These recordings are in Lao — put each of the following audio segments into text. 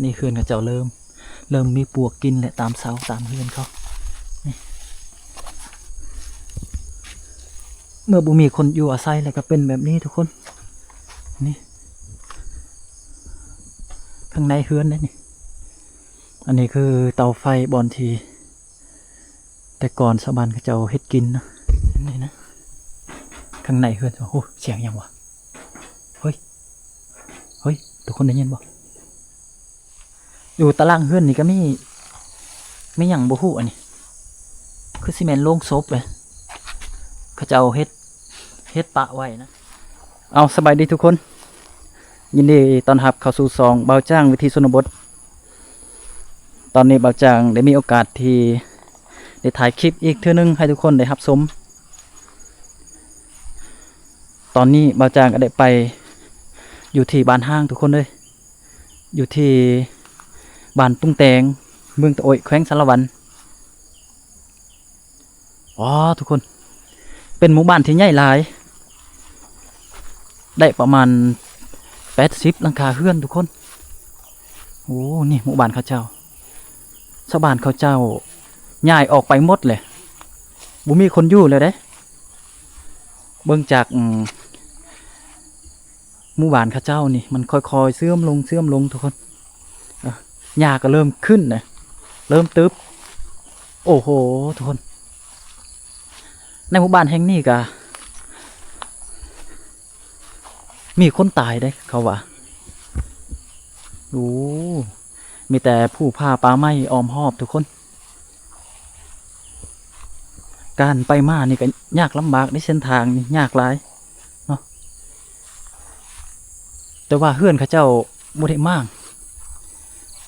ນີ້ເຮືອນເຂົາເຈົ້າເລີ່ມ ເລີ່ມມີປວກກິນແຫຼະ ຕາມເສົາຕາມເຮືອນເຂົາ. ນີ້ ເມື່ອບໍ່ມີຄົນຢູ່ອາໄສແລ້ວກໍເປັນແບບນີ້ທຸກຄົນ. ນີ້ ຂ້າງໃນເຮືອນເດ້ນີ້. ອັນນີ້ຄືເຕົາໄຟບ່ອນທີ່ ແຕ່ກ່ອນຊາວບ້ານເຂົາເຈົ້າເຮັດກິນນະ. ນີ້ນະ ຂ້າງໃນເຮືອນ. ໂອ້ ສຽງຫຍັງວະ? ເຮີ້ຍ ເຮີ້ຍ ທຸກຄົນໄດ້ຍິນບໍ່? ຢູ່ຕາລ່າງເຮືອນນີ້ກໍມີ ມີຫຍັງບໍ່ຮູ້ອັນນີ້. ຄືຊິແມ່ນໂລງສົບເລີຍ ເຂົາເຈົ້າເຮັດ ເຮັດປະໄວ້ນະ. ເອົາ ສະບາຍດີທຸກຄົນ. ຍິນດີຕ້ອນຮັບເຂົ້າສູ່ຊ່ອງບ່າວຈ້າງວິຖີຊົນນະບົດ. ຕອນນີ້ບ່າວຈ້າງໄດ້ມີໂອກາດທີ່ໄດ້ຖ່າຍຄລິບອີກເທື່ອໜຶ່ງໃຫ້ທຸກຄົນໄດ້ຮັບຊົມ. ຕອນນີ້ບ່າວຈ້າງກໍໄດ້ໄປຢູ່ທີ່ບ້ານຮ້າງທຸກຄົນເອີຍ, ຢູ່ທີ່ບ້ານຕຸງແຕງ ເມືອງຕະໂອ້ຍ ແຂວງສາລະວັນ. ອໍ ທຸກຄົນ ເປັນໝູ່ບ້ານທີ່ໃຫຍ່ຫຼາຍ ໄດ້ປະມານແປດສິບຫຼັງຄາເຮືອນທຸກຄົນ. ໂອ້ ນີ້ໝູ່ບ້ານເຂົາເຈົ້າ ຊາວບ້ານເຂົາເຈົ້າຍ້າຍອອກໄປໝົດແຫຼະ ບໍ່ມີຄົນຢູ່ແລ້ວເດ້. ເບິ່ງຈາກ ອືມ ໝູ່ບ້ານເຂົາເຈົ້ານີ້ ມັນຄ່ອຍໆເສື່ອມລົງ ເສື່ອມລົງທຸກຄົນ. ເອີ ຫຍ້າກໍເລີ່ມຂຶ້ນນະ ເລີ່ມຕຶບ. ໂອ້ໂຫ ທຸກຄົນ ໃນໝູ່ບ້ານແຫ່ງນີ້ກະມີຄົນຕາຍເດ້ເຂົາວ່າ. ໂອ້ ມີແຕ່ພູຜາປ່າໄມ້ອ້ອມຮອບທຸກຄົນ. ການໄປມານີ້ກໍຍາກລຳບາກເດ້ ເສັ້ນທາງນີ້ຍາກຫຼາຍເນາະ. ແຕ່ວ່າເຮືອນເຂົາເຈົ້າບໍ່ໄດ້ມ້າງ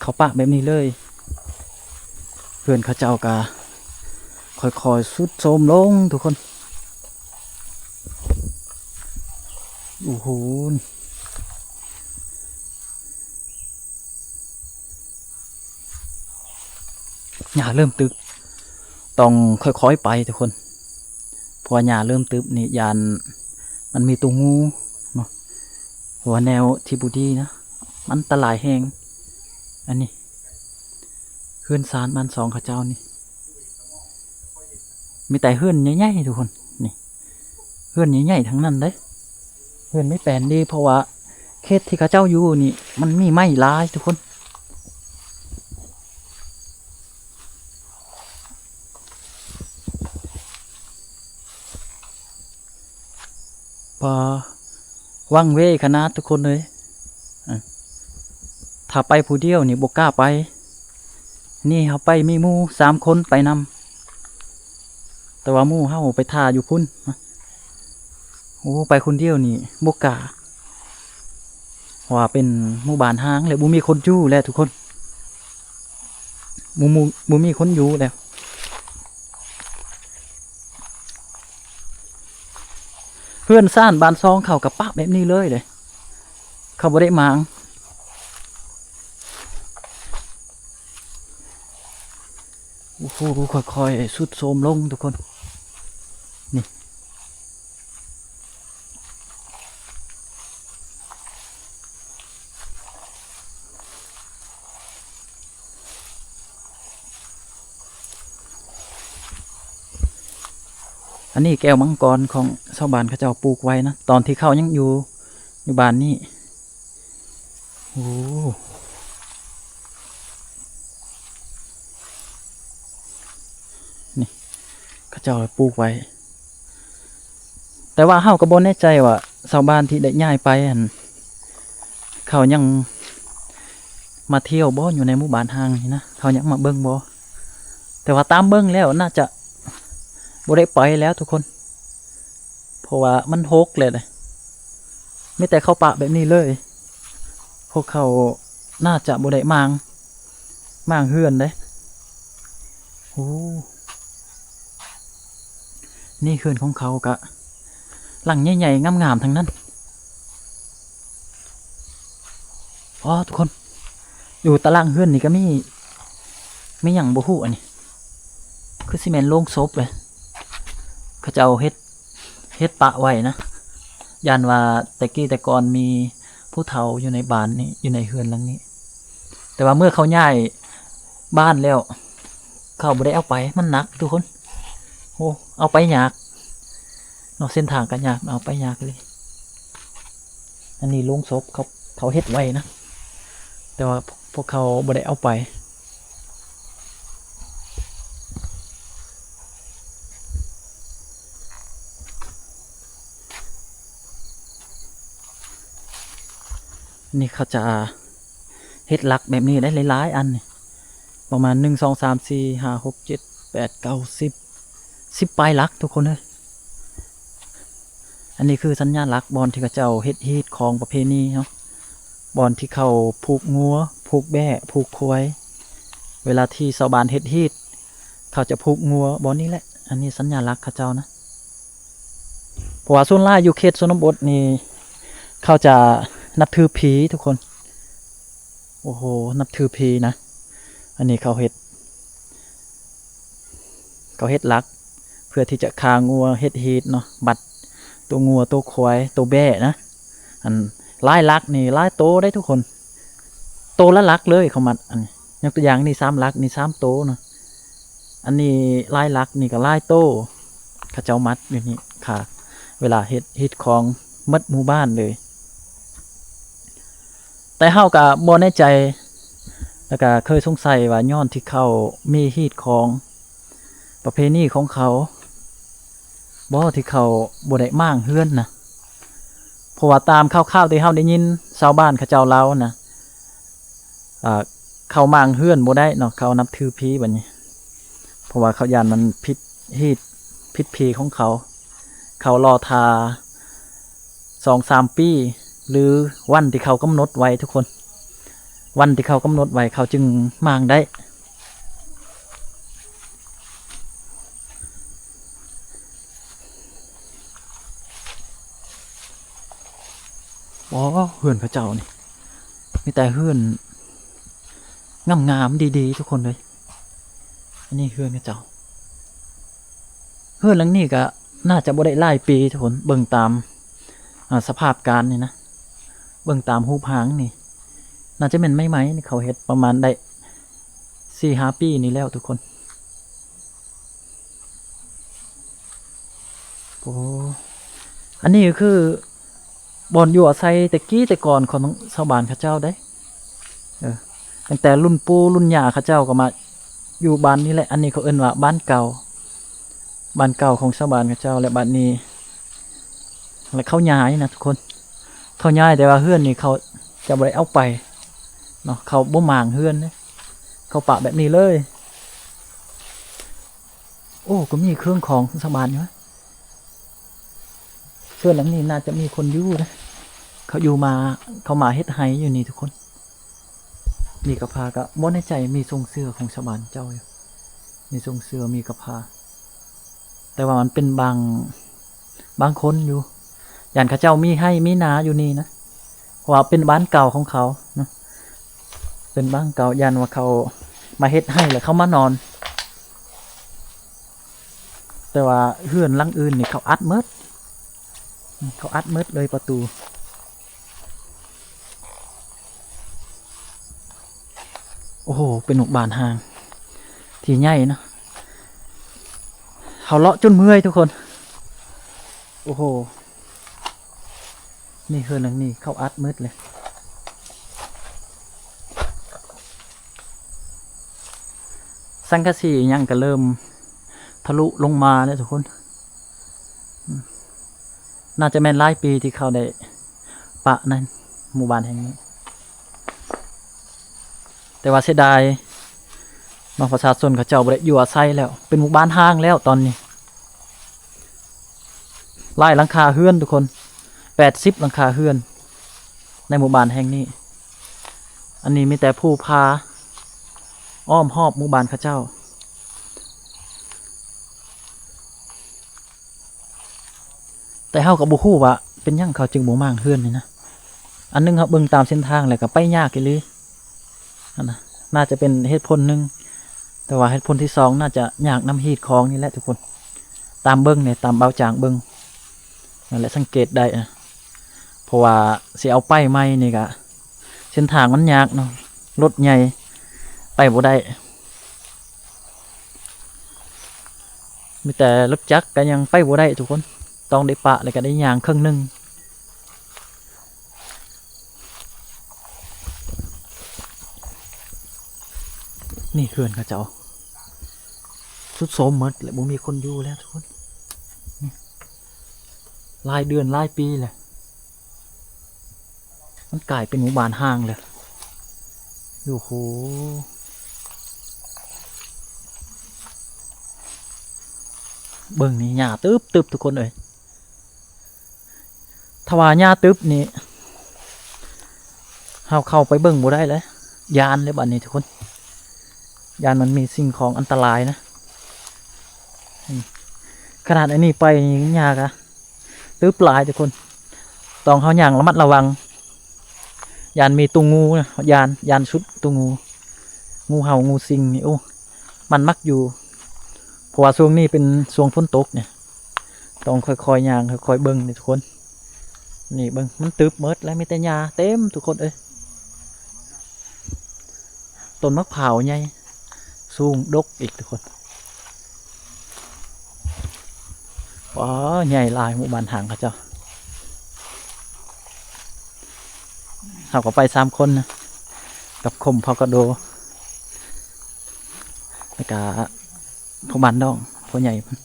ເຂົາປະແບບນີ້ເລີຍ. ເຮືອນເຂົາເຈົ້າກໍຄ່ອຍໆຊຸດໂຊມລົງທຸກຄົນ. ໂອ້ໂຫ ຫຍ້າເລີ່ມຕຶບ ຕ້ອງຄ່ອຍໆໄປທຸກຄົນ ເພາະວ່າຫຍ້າເລີ່ມຕຶບນີ້ ຢ້ານມັນມີຕົວງູເນາະ ເພາະວ່າແນວທີ່ບໍ່ດີນະ ມັນອັນຕະລາຍແຮງ. ອັນນີ້ເຮືອນຊານບ້ານຊ່ອງເຂົາເຈົ້ານີ້ ມີແຕ່ເຮືອນໃຫຍ່ໆທຸກຄົນ ນີ້ ເຮືອນໃຫຍ່ໆທັງນັ້ນເດ້. ເຮືອນມີແປນດີ ເພາະວ່າເຂດທີ່ເຂົາເຈົ້າຢູ່ນີ້ ມັນມີໄມ້ຫຼາຍທຸກຄົນ. ປາ ວັງເວຂະໜາດທຸກຄົນເອີຍ. ອາ ຖ້າໄປຜູ້ດຽວນີ້ບໍ່ກ້າໄປ. ນີ້ເຮົາໄປມີໝູ່ສາມຄົນໄປນຳ ແຕ່ວ່າໝູ່ເຮົາໄປຖ້າຢູ່ພຸ້ນ. ໂອ້ ໄປຄົນດຽວນີ້ບໍ່ກ້າ ເພາະວ່າເປັນໝູ່ບ້ານຮ້າງ ແລະ ບໍ່ມີຄົນຢູ່ແລ້ວທຸກຄົນ ບໍ່ມີ ບໍ່ມີຄົນຢູ່ແລ້ວ. ເຮືອນຊານບ້ານຊ່ອງເຂົາກໍປະແບບນີ້ເລີຍເດ້ ເຂົາບໍ່ໄດ້ມ້າງ. ໂອ້ໂຫ ຄ່ອຍໆຊຸດໂຊມລົງທຸກຄົນ ນີ້. ອັນນີ້ແກ້ວມັງກອນຂອງຊາວບ້ານເຂົາເຈົ້າປູກໄວ້ນະ ຕອນທີ່ເຂົາຍັງຢູ່ ຢູ່ບ້ານນີ້. ໂອ້ ນີ້ເຂົາເຈົ້າປູກໄວ້ ແຕ່ວ່າເຮົາກໍບໍ່ແນ່ໃຈວ່າຊາວບ້ານທີ່ໄດ້ຍ້າຍໄປຫັ້ນ ເຂົາຍັງມາທ່ຽວບໍ່ ຢູ່ໃນໝູ່ບ້ານຮ້າງນີ້ນະ ເຂົາຍັງມາເບິ່ງບໍ່. ແຕ່ວ່າຕາມເບິ່ງແລ້ວໜ້າຈະບໍ່ໄດ້ໄປແລ້ວທຸກຄົນ ເພາະວ່າມັນຮົກແລ້ວເດ້ ມີແຕ່ເຂົາປະແບບນີ້ເລີຍ. ພວກເຂົາໜ້າຈະບໍ່ໄດ້ມ້າງ ມ້າງເຮືອນເດ້. ໂອ້ ນີ້ເຮືອນຂອງເຂົາກະຫຼັງໃຫຍ່ໆງາມໆທັງນັ້ນ. ອໍ ທຸກຄົນ ຢູ່ຕາລ່າງເຮືອນນີ້ກໍມີ ມີຫຍັງບໍ່ຮູ້ອັນນີ້ ຄືຊິແມ່ນໂລງສົບເລີຍ ເຂົາເຈົ້າເຮັດ ເຮັດປະໄວ້ນະ ຢ້ານວ່າແຕ່ກີ້ແຕ່ກ່ອນມີຜູ້ເຖົ້າຢູ່ໃນບ້ານນີ້ ຢູ່ໃນເຮືອນຫຼັງນີ້ ແຕ່ວ່າເມື່ອເຂົາຍ້າຍບ້ານແລ້ວ ເຂົາບໍ່ໄດ້ເອົາໄປ ມັນໜັກທຸກຄົນ. ໂອ້ ເອົາໄປຍາກເນາະ ເສັ້ນທາງກໍຍາກ ເອົາໄປຍາກອີ່ຫຼີ. ອັນນີ້ໂລງສົບ ເຂົາ ເຂົາເຮັດໄວ້ນະ ແຕ່ວ່າພວກເຂົາບໍ່ໄດ້ເອົາໄປ. ນີ້ເຂົາຈະເຮັດຫຼັກແບບນີ້ໄດ້ຫຼາຍໆອັນນີ້ ປະມານ ໜຶ່ງ ສອງ ສາມ ສີ່ ຫ້າ ຫົກ ເຈັດ ແປດ ເກົ້າ ສິບ ສິບປາຍຫຼັກທຸກຄົນເອີຍ. ອັນນີ້ຄືສັນຍາລັກບ່ອນທີ່ເຂົາເຈົ້າເຮັດຮີດຂອງປະເພນີເນາະ ບ່ອນທີ່ເຂົາຜູກງົວ ຜູກແບ້ ຜູກຄວາຍ. ເວລາທີ່ຊາວບ້ານເຮັດຮີດ ເຂົາຈະຜູກງົວບ່ອນນີ້ແຫຼະ. ອັນນີ້ສັນຍາລັກເຂົາເຈົ້ານະ ເພາະວ່າສ່ວນຫຼາຍຢູ່ເຂດຊົນນະບົດນີ້ ເຂົາຈະນັບຖືຜີທຸກຄົນ. ໂອ້ໂຫ ນັບຖືຜີນະ. ອັນນີ້ເຂົາເຮັດ ເຂົາເຮັດຫຼັກເພື່ອທີ່ຈະຂ້າງົວເຮັດຮີດເນາະ ບັດໂຕງົວ ໂຕຄວາຍ ໂຕແບ້ນະ. ອັນຫຼາຍຫຼັກນີ້ຫຼາຍໂຕເດ້ທຸກຄົນ ໂຕລະຫຼັກເລີຍເຂົາມັດ. ອັນນີ້ຍົກຕົວຢ່າງນີ້ສາມຫຼັກ ນີ້ສາມໂຕເນາະ ອັນນີ້ຫຼາຍຫຼັກນີ້ກໍຫຼາຍໂຕ ເຂົາເຈົ້າມັດຢູ່ນີ້ຄ່າ ເວລາເຮັດຮີດຄອງໝົດໝູ່ບ້ານເລີຍ. ແຕ່ເຮົາກໍບໍ່ແນ່ໃຈ ແລ້ວກໍເຄີຍສົງໄສວ່າຍ້ອນທີ່ເຂົາມີຮີດຄອງປະເພນີຂອງເຂົາບໍ ທີ່ເຂົາບໍ່ໄດ້ມ້າງເຮືອນນະ. ເພາະວ່າຕາມຂ່າວໆທີ່ເຮົາໄດ້ຍິນ ຊາວບ້ານເຂົາເຈົ້າເລົ່ານະ ອ່າ ເຂົາມ້າງເຮືອນບໍ່ໄດ້ເນາະ ເຂົານັບຖືຜີບັດນີ້ ເພາະວ່າເຂົາຢ້ານມັນຜິດຮີດຜິດຜີຂອງເຂົາ. ເຂົາລໍຖ້າສອງສາມປີ ຫຼື ວັນທີ່ເຂົາກຳນົດໄວ້ທຸກຄົນ ວັນທີ່ເຂົາກຳນົດໄວ້ ເຂົາຈຶ່ງມ້າງໄດ້. ອໍ ເຮືອນເຂົາເຈົ້ານີ້ ມີແຕ່ເຮືອນງາມໆ ດີໆ ທຸກຄົນເອີຍ. ອັນນີ້ເຮືອນເຂົາເຈົ້າ ເຮືອນຫຼັງນີ້ກໍໜ້າຈະບໍ່ໄດ້ຫຼາຍປີທຸກຄົນ ເບິ່ງຕາມ ອ່າ ສະພາບການນີ້ນະ ເບິ່ງຕາມຮູບຮ່າງນີ້ ໜ້າຈະແມ່ນໃໝ່ໆ ນີ້ເຂົາເຮັດປະມານໄດ້ສີ່ຫ້າປີນີ້ແລ້ວທຸກຄົນ. ໂອ້ ອັນນີ້ກໍຄືບ່ອນຢູ່ອາໄສແຕ່ກີ້ແຕ່ກ່ອນຂອງຊາວບ້ານເຂົາເຈົ້າເດ້. ເອີ ຕັ້ງແຕ່ລຸ້ນປູ່ລຸ້ນຍ່າເຂົາເຈົ້າກໍມາຢູ່ບ້ານນີ້ແຫຼະ. ອັນນີ້ເຂົາເອີ້ນວ່າບ້ານເກົ່າ ບ້ານເກົ່າຂອງຊາວບ້ານເຂົາເຈົ້າ ແລະ ບັດນີ້ ແລະ ເຂົາຍ້າຍນະທຸກຄົນ ເຂົາຍ້າຍ ແຕ່ວ່າເຮືອນນີ້ເຂົາຈະບໍ່ໄດ້ເອົາໄປເນາະ ເຂົາບໍ່ມ້າງເຮືອນເດ້ ເຂົາປະແບບນີ້ເລີຍ. ໂອ້ ກໍມີເຄື່ອງຂອງຊາວບ້ານຢູ່ນະ. ເຮືອນຫຼັງນີ້ໜ້າຈະມີຄົນຢູ່ນະ ເຂົາຢູ່ມາ ເຂົາມາເຮັດໄຮ່ຢູ່ນີ້ທຸກຄົນ. ມີກະພາ ກະບໍ່ແນ່ໃຈ ມີຊົງເສື້ອຂອງຊາວບ້ານເຈົ້າຢູ່ ມີຊົງເສື້ອ ມີກະພາ ແຕ່ວ່າມັນເປັນບາງ ບາງຄົນຢູ່ ຢ້ານເຂົາເຈົ້າມີໄຮ່ມີນາຢູ່ນີ້ນະ ເພາະວ່າເປັນບ້ານເກົ່າຂອງເຂົານະ ເປັນບ້ານເກົ່າ ຢ້ານວ່າເຂົາມາເຮັດໄຮ່ແລ້ວເຂົາມານອນ. ແຕ່ວ່າເຮືອນຫຼັງອື່ນນີ້ເຂົາອັດໝົດ ເຂົາອັດໝົດເລີຍປະຕູ. ໂອ້ໂຫ ເປັນໝູ່ບ້ານຮ້າງທີ່ໃຫຍ່ເນາະ ເຮົາເລາະຈົນເມື່ອຍທຸກຄົນ. ໂອ້ໂຫ ນີ້ເຮືອນຫຼັງນີ້ເຂົາອັດໝົດເລີຍ ສັງກະສີຫຍັງກໍເລີ່ມທະລຸລົງມາແລ້ວທຸກຄົນ. ອືມ ໜ້າຈະແມ່ນຫຼາຍປີທີ່ເຂົາໄດ້ປະໃນໝູ່ບ້ານແຫ່ງນີ້ ແຕ່ວ່າເສຍດາຍເນາະ ປະຊາຊົນເຂົາເຈົ້າບໍ່ໄດ້ຢູ່ອາໄສແລ້ວ ເປັນໝູ່ບ້ານຮ້າງແລ້ວຕອນນີ້. ຫຼາຍຫຼັງຄາເຮືອນທຸກຄົນ ແປດສິບຫຼັງຄາເຮືອນໃນໝູ່ບ້ານແຫ່ງນີ້. ອັນນີ້ມີແຕ່ພູຜາອ້ອມຮອບໝູ່ບ້ານເຂົາເຈົ້າ ແຕ່ເຮົາກໍບໍ່ຮູ້ວ່າເປັນຫຍັງເຂົາຈຶ່ງບໍ່ມ້າງເຮືອນນີ້ນະ. ອັນໜຶ່ງເຮົາເບິ່ງຕາມເສັ້ນທາງແລ້ວກໍໄປຍາກອີ່ຫຼີ. ຫັ້ນນະ ໜ້າຈະເປັນເຫດຜົນໜຶ່ງ ແຕ່ວ່າເຫດຜົນທີສອງໜ້າຈະຍາກນຳຮີດຄອງນີ້ແຫຼະທຸກຄົນ ຕາມເບິ່ງນີ້ ຕາມເບົາຈາງເບິ່ງນັ້ນແຫຼະ ສັງເກດໄດ້ນະ ເພາະວ່າຊິເອົາໄປໃໝ່ນີ້ກະເສັ້ນທາງມັນຍາກເນາະ ລົດໃຫຍ່ໄປບໍ່ໄດ້ ມີແຕ່ລົດຈັກກໍຍັງໄປບໍ່ໄດ້ທຸກຄົນ ຕ້ອງໄດ້ປະ ແລ້ວກໍໄດ້ຍ່າງເຄິ່ງໜຶ່ງ. ນີ້ເຮືອນເຂົາເຈົ້າ ຊຸດໂຊມໝົດ ແລະ ບໍ່ມີຄົນຢູ່ແລ້ວທຸກຄົນ ນີ້ ຫຼາຍເດືອນຫຼາຍປີແລ້ວ ມັນກາຍເປັນໝູ່ບ້ານຮ້າງແລ້ວ ໂອ້ໂຫ ເບິ່ງນີ້ ຫຍ້າຕຶບໆ ທຸກຄົນເອີຍ. ຖ້າວ່າຫຍ້າຕຶບນີ້ ເຮົາເຂົ້າໄປເບິ່ງບໍ່ໄດ້ແລ້ວ ຢ້ານເລີຍບາດນີ້ທຸກຄົນ ຢ້ານມັນມີສິ່ງຂອງອັນຕະລາຍນະ ອືມ ຂະໜາດອັນນີ້ໄປນີ້ຫຍ້າກະຕຶບຫຼາຍທຸກຄົນ ຕ້ອງເຮົາຍ່າງລະມັດລະວັງ ຢ້ານມີຕົວງູນະ ຢ້ານ ຢ້ານສຸດຕົວງູ ງູເຫົ່າ ງູສິງນີ້ ໂອ້ ມັນມັກຢູ່ ເພາະວ່າຊ່ວງນີ້ເປັນຊ່ວງຝົນຕົກນີ້ ຕ້ອງຄ່ອຍໆຍ່າງ ຄ່ອຍໆເບິ່ງເດ້ທຸກຄົນ ນີ້ເບິ່ງ ມັນຕຶບໝົດແລ້ວ ມີແຕ່ຫຍ້າເຕັມທຸກຄົນເອີຍ ຕົ້ນໝາກພ້າວໃຫຍ່ ສູງດົກອີກທຸກຄົນ ວ້າ ໃຫຍ່ຫຼາຍໝູ່ບ້ານຮ້າງເຂົາເຈົ້າ ເຮົາກໍໄປສາມຄົນນະ ກັບຄົມພໍ່ກະໂດ ແລ້ວກະພໍ່ບ້ານນ້ອງ ພໍ່ໃຫຍ່ເພິ່ນ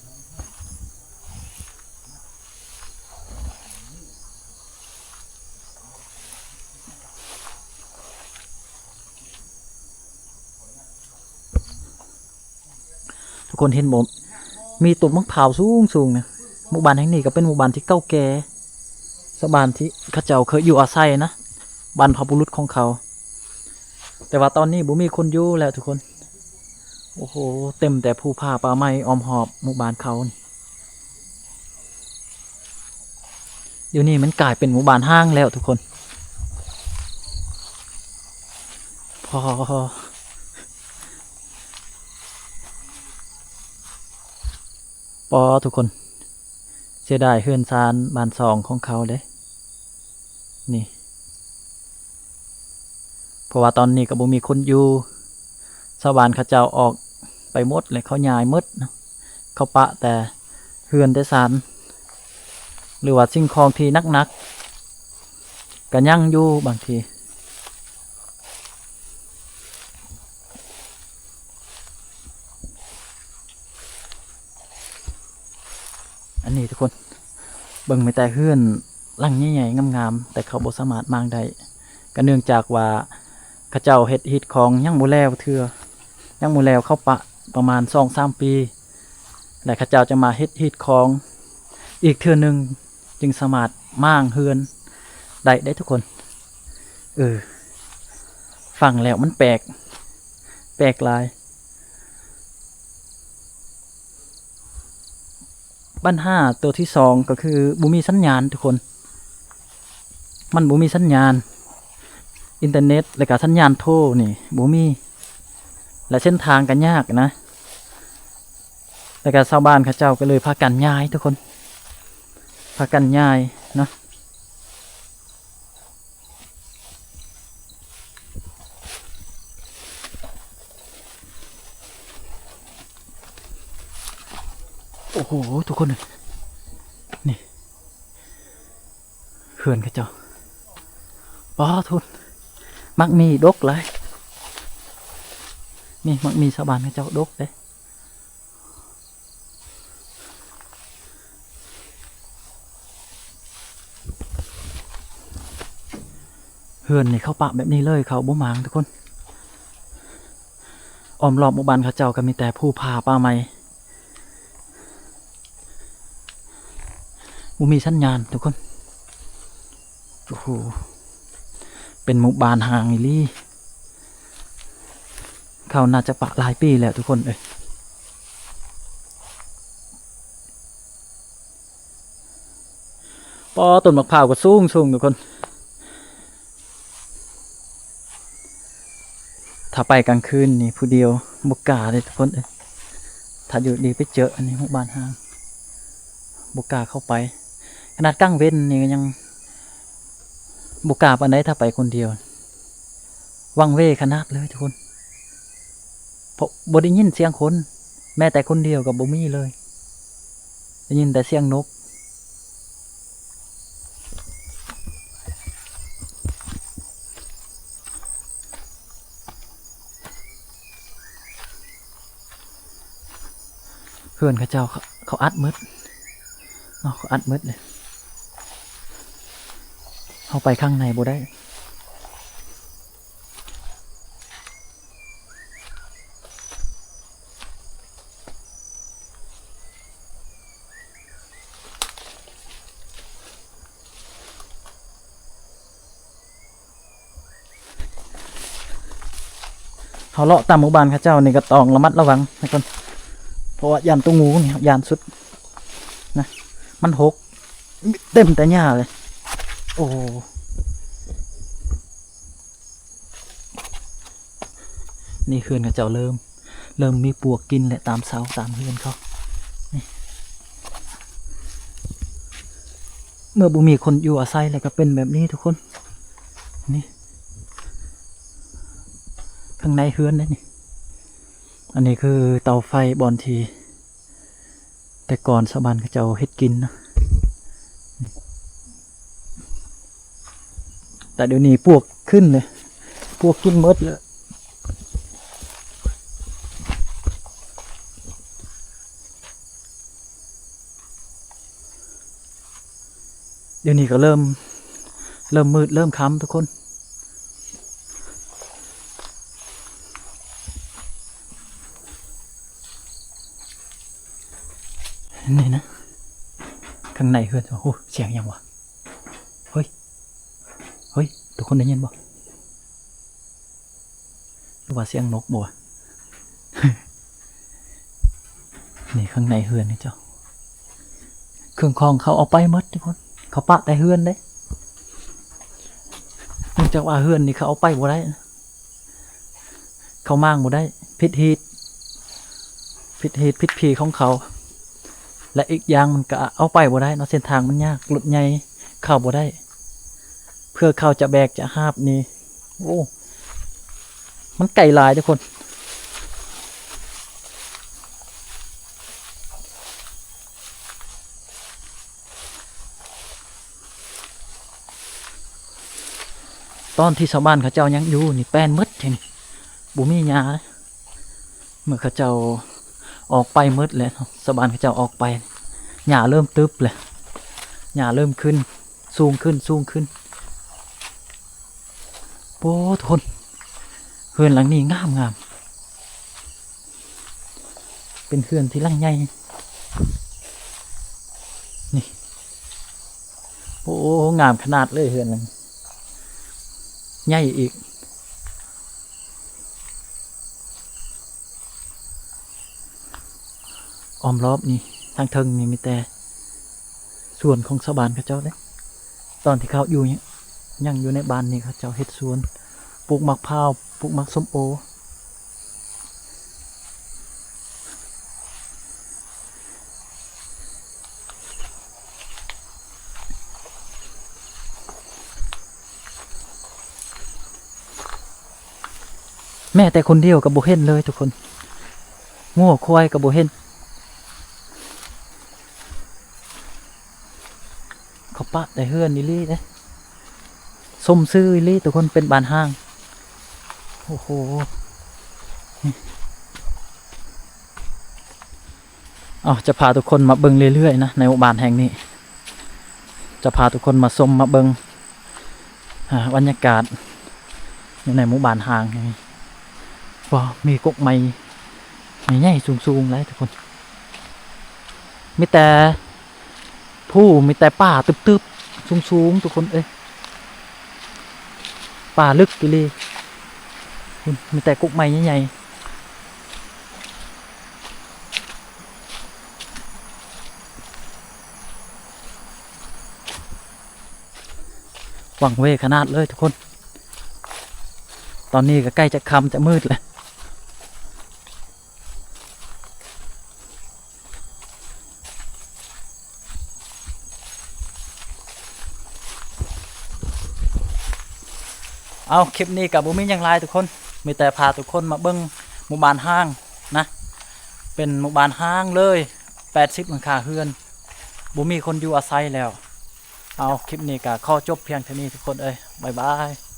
ທຸກຄົນເຫັນບໍ່ ມີຕົ້ນໝາກພ້າວສູງໆນະ ໝູ່ບ້ານແຫ່ງນີ້ກໍເປັນໝູ່ບ້ານທີ່ເກົ່າແກ່ ຊາວບ້ານທີ່ເຂົາເຈົ້າເຄີຍຢູ່ອາໄສນະ ບັນພະບຸລຸດຂອງເຂົາ ແຕ່ວ່າຕອນນີ້ບໍ່ມີຄົນຢູ່ແລ້ວທຸກຄົນ ໂອ້ໂຫ ເຕັມແຕ່ພູຜາປ່າໄມ້ອ້ອມຮອບໝູ່ບ້ານເຂົານີ້ ດຽວນີ້ມັນກາຍເປັນໝູ່ບ້ານຮ້າງແລ້ວທຸກຄົນ ພໍ ປໍທຸກຄົນ ເສຍດາຍເຮືອນຊານບ້ານຊ່ອງຂອງເຂົາເດ້ ນີ້ ເພາະວ່າຕອນນີ້ກໍບໍ່ມີຄົນຢູ່ ຊາວບ້ານເຂົາເຈົ້າອອກໄປໝົດ ແລະ ເຂົາຍ້າຍໝົດເນາະ ເຂົາປະແຕ່ເຮືອນແຕ່ຊານ ຫຼືວ່າສິ່ງຂອງທີ່ໜັກໆ ກໍຍັງຢູ່ບາງທີ ອັນນີ້ທຸກຄົນ ເບິ່ງມີແຕ່ເຮືອນຫຼັງໃຫຍ່ໆງາມໆ ແຕ່ເຂົາບໍ່ສາມາດມ້າງໄດ້ ກໍເນື່ອງຈາກວ່າເຂົາເຈົ້າເຮັດຮີດຄອງຍັງບໍ່ແລ້ວເທື່ອ ຍັງບໍ່ແລ້ວ ເຂົາປະປະມານສອງສາມປີ ແລະ ເຂົາເຈົ້າຈະມາເຮັດຮີດຄອງອີກເທື່ອໜຶ່ງ ຈຶ່ງສາມາດມ້າງເຮືອນໄດ້ເດ້ທຸກຄົນ ເອີ ຟັງແລ້ວມັນແປກ ແປກຫຼາຍ. ບັນຫາໂຕທີສອງກໍຄືບໍ່ມີສັນຍານທຸກຄົນ ມັນບໍ່ມີສັນຍານອິນເຕີເນັດ ແລ້ວກະສັນຍານໂທນີ້ບໍ່ມີ ແລະ ເສັ້ນທາງກໍຍາກນະ ແລ້ວກະຊາວບ້ານເຂົາເຈົ້າກໍເລີຍພາກັນຍ້າຍທຸກຄົນ ພາກັນຍ້າຍເນາະ. ໂອ້ໂຫ ທຸກຄົນເອີຍ ນີ້ເຮືອນເຂົາເຈົ້າ ປາໂທ້ ໝາກໝີ່ດົກຫຼາຍ ນີ້ໝາກໝີ່ຊາວບ້ານເຂົາເຈົ້າດົກເດ້. ເຮືອນນີ້ເຂົາປະແບບນີ້ເລີຍ ເຂົາບໍ່ມ້າງທຸກຄົນ ອ້ອມລອບໝູ່ບ້ານເຂົາເຈົ້າກໍມີແຕ່ພູຜາປ່າໄມ້ ບໍ່ມີສັນຍານທຸກຄົນ ໂອ້ໂຫ ເປັນໝູ່ບ້ານຮ້າງອີ່ຫຼີ ເຂົາໜ້າຈະປະຫຼາຍປີແລ້ວທຸກຄົນເອີຍ. ປາ ຕົ້ນໝາກພ້າວກໍສູງໆ ທຸກຄົນ ຖ້າໄປກາງຄືນນີ້ຜູ້ດຽວບໍ່ກ້າເດ້ທຸກຄົນເອີຍ ຖ້າຢູ່ດີໄປເຈີອັນນີ້ ໝູ່ບ້ານຮ້າງ ບໍ່ກ້າເຂົ້າໄປ ຂະໜາດກາງເວັນນີ້ກໍຍັງບໍ່ກ້າປານໃດ ຖ້າໄປຄົນດຽວ ວັງເວຂະໜາດເລີຍທຸກຄົນ ເພາະບໍ່ໄດ້ຍິນສຽງຄົນ ແມ້ແຕ່ຄົນດຽວກໍບໍ່ມີເລີຍ ໄດ້ຍິນແຕ່ສຽງນົກ. ເຮືອນເຂົາເຈົ້າ ເຂົາ ເຂົາອັດໝົດເນາະ ເຂົາອັດໝົດເລີຍ ເຮົາໄປຂ້າງໃນບໍ່ໄດ້. ເຮົາເລາະຕາມໝູ່ບ້ານເຂົາເຈົ້ານີ້ກໍຕ້ອງລະມັດລະວັງທຸກຄົນ ເພາະວ່າຢ້ານໂຕງູນີ້ຢ້ານສຸດນະ ມັນຫົກ ເຕັມແຕ່ຫຍ້າເລີຍ. ໂອ້ ນີ້ເຮືອນເຂົາເຈົ້າເລີ່ມ ເລີ່ມມີປວກກິນແຫຼະ ຕາມເສົາຕາມເຮືອນເຂົາ. ນີ້ ເມື່ອບໍ່ມີຄົນຢູ່ອາໄສແລ້ວກໍເປັນແບບນີ້ທຸກຄົນ. ນີ້ ຂ້າງໃນເຮືອນເດ້ນີ້ ອັນນີ້ຄືເຕົາໄຟບ່ອນທີ່ ແຕ່ກ່ອນຊາວບ້ານເຂົາເຈົ້າເຮັດກິນນະ ແຕ່ດຽວນີ້ປວກຂຶ້ນເລີຍ ປວກກິນໝົດເລີຍ. ດຽວນີ້ກໍເລີ່ມ ເລີ່ມມືດເລີ່ມຄ່ຳທຸກຄົນ. ນີ້ນະ ຂ້າງໃນເຮືອນ ໂອ້ ສຽງຫຍັງວະ? ເຮີ້ຍ ເຮີ້ຍ ທຸກຄົນໄດ້ຍິນບໍ່? ຫຼືວ່າສຽງນົກບໍ່ວະ? ນີ້ຂ້າງໃນເຮືອນນີ້ເຈົ້າ ເຄື່ອງຂອງເຂົາເອົາໄປໝົດທຸກຄົນ ເຂົາປະແຕ່ເຮືອນເດ້ ເນື່ອງຈາກວ່າເຮືອນນີ້ເຂົາເອົາໄປບໍ່ໄດ້ ເຂົາມ້າງບໍ່ໄດ້ ຜິດຮີດ ຜິດຮີດຜິດພີຂອງເຂົາ ແລະ ອີກຢ່າງມັນກະເອົາໄປບໍ່ໄດ້ເນາະ ເສັ້ນທາງມັນຍາກ ລົດໃຫຍ່ເຂົ້າບໍ່ໄດ້ ເພື່ອເຂົາຈະແບກຈະຫາບນີ້ ໂອ້ ມັນໄກຫຼາຍທຸກຄົນ. ຕອນທີ່ຊາວບ້ານເຂົາເຈົ້າຍັງຢູ່ນີ້ແປ້ນໝົດແທ້ນີ້ ບໍ່ມີຫຍ້າເລີຍ ເມື່ອເຂົາເຈົ້າອອກໄປໝົດແລ້ວ ຊາວບ້ານເຂົາເຈົ້າອອກໄປ ຫຍ້າເລີ່ມຕຶບແລ້ວ ຫຍ້າເລີ່ມຂຶ້ນ ສູງຂຶ້ນ ສູງຂຶ້ນ. ໂອ້ ທຸກຄົນ ເຮືອນຫຼັງນີ້ງາມໆ ເປັນເຮືອນທີ່ຫຼັງໃຫຍ່ນີ້ ໂອ້ ງາມຂະໜາດເລີຍເຮືອນຫຼັງໃຫຍ່ອີກ. ອ້ອມລອບນີ້ ທາງເທິງນີ້ມີແຕ່ສວນຂອງຊາວບ້ານເຂົາເຈົ້າເດ້ ຕອນທີ່ເຂົາຢູ່ ຍັງຢູ່ໃນບ້ານນີ້ ເຂົາເຈົ້າເຮັດສວນ ປູກໝາກພ້າວ ປູກໝາກສົ້ມໂອ. ແມ້ແຕ່ຄົນດຽວກໍບໍ່ເຫັນເລີຍທຸກຄົນ ງົວຄວາຍກໍບໍ່ເຫັນ ເຂົາປະແຕ່ເຮືອນອີ່ຫຼີເດ້ ສົມຊື່ອີ່ຫຼີທຸກຄົນ ເປັນບ້ານຮ້າງ. ໂອ້ໂຫ ເອົາ ຈະພາທຸກຄົນມາເບິ່ງເລື້ອຍໆນະ ໃນໝູ່ບ້ານແຫ່ງນີ້ ຈະພາທຸກຄົນມາຊົມມາເບິ່ງ ອ່າ ບັນຍາກາດຢູ່ໃນໝູ່ບ້ານຮ້າງແຫ່ງນີ້. ວ້າວ ມີກົກໄມ້ໃຫຍ່ໆສູງໆຫຼາຍທຸກຄົນ ມີແຕ່ພູ ມີແຕ່ປ່າຕຶບໆສູງໆທຸກຄົນເອີຍ ປ່າເລິກອີ່ຫຼີ ພຸ້ນ ມີແຕ່ກົກໄມ້ໃຫຍ່ໆ. ວັງເວຂະໜາດເລີຍທຸກຄົນ ຕອນນີ້ກໍໃກ້ຈະຄ່ຳຈະມືດແລ້ວ. ເອົາ ຄລິບນີ້ກໍບໍ່ມີຫຍັງຫຼາຍທຸກຄົນ ມີແຕ່ພາທຸກຄົນມາເບິ່ງໝູ່ບ້ານຮ້າງນະ ເປັນໝູ່ບ້ານຮ້າງເລີຍ ແປດສິບຫຼັງຄາເຮືອນ ບໍ່ມີຄົນຢູ່ອາໄສແລ້ວ. ເອົາ ຄລິບນີ້ກໍຂໍຈົບພຽງເທົ່ານີ້ທຸກຄົນເອີຍ ບາຍບາຍ.